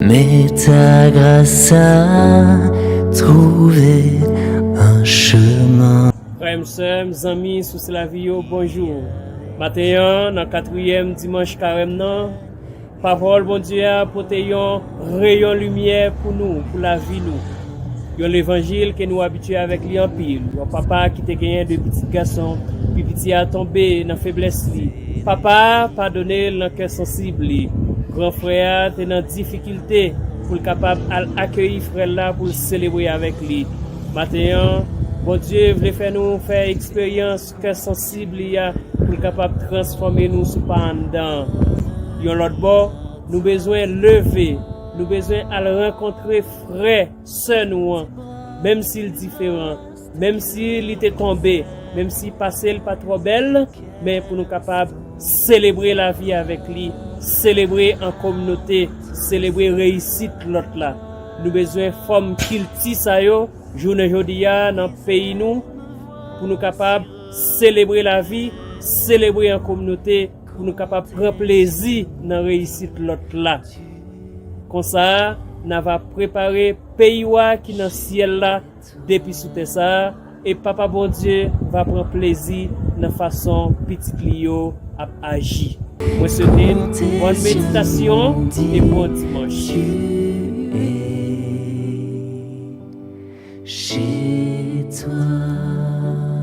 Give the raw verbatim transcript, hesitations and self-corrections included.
Meta grasa twouve an chemen. Frè m, sè m, zanmi, sousè lavi yo, bonjou. Maten an, nan katriyèm dimanch karèm nan, pawòl Bondye a pote yon reyon limyè pou nou, pou lavi nou. Yon levanjil ke nou abitye avèk li anpil. Yon papa ki te genyen de pitit gason, pi piti a tonbe nan feblès li. Papa a padone l nan kè sansib li. Gran frè a te nan difikilte pou l kapab al akeyi frè l la pou l selebre avèk li. Maten an, Bondye vle fè nou fè eksperyans kè sansib li a pou l kapab transfòme nou sou pa anndan an. Yon lòt bò, nou bezwen leve, nou bezwen al rankontre frè, sè nou an, menm si l diferan, menm si li te tonbe, menm si pase l pa twò bèl, men pou nou kapab selebre lavi avèk li, selebre an kominote, selebre reyisit lòt la. Nou bezwen fòm kilti sa yo, jounen jodi a, nan peyi nou, pou nou kapab selebre lavi, selebre an kominote, pou nou kapab pran plezi nan reyisit lòt la. Konsa, n a va prepare peyi w a ki nan syèl la depi sou tè sa a, e Papa Bondye va pran plezi nan fason pitit li yo ap aji. Mwen swete n bòn meditasyon e bon dimanch.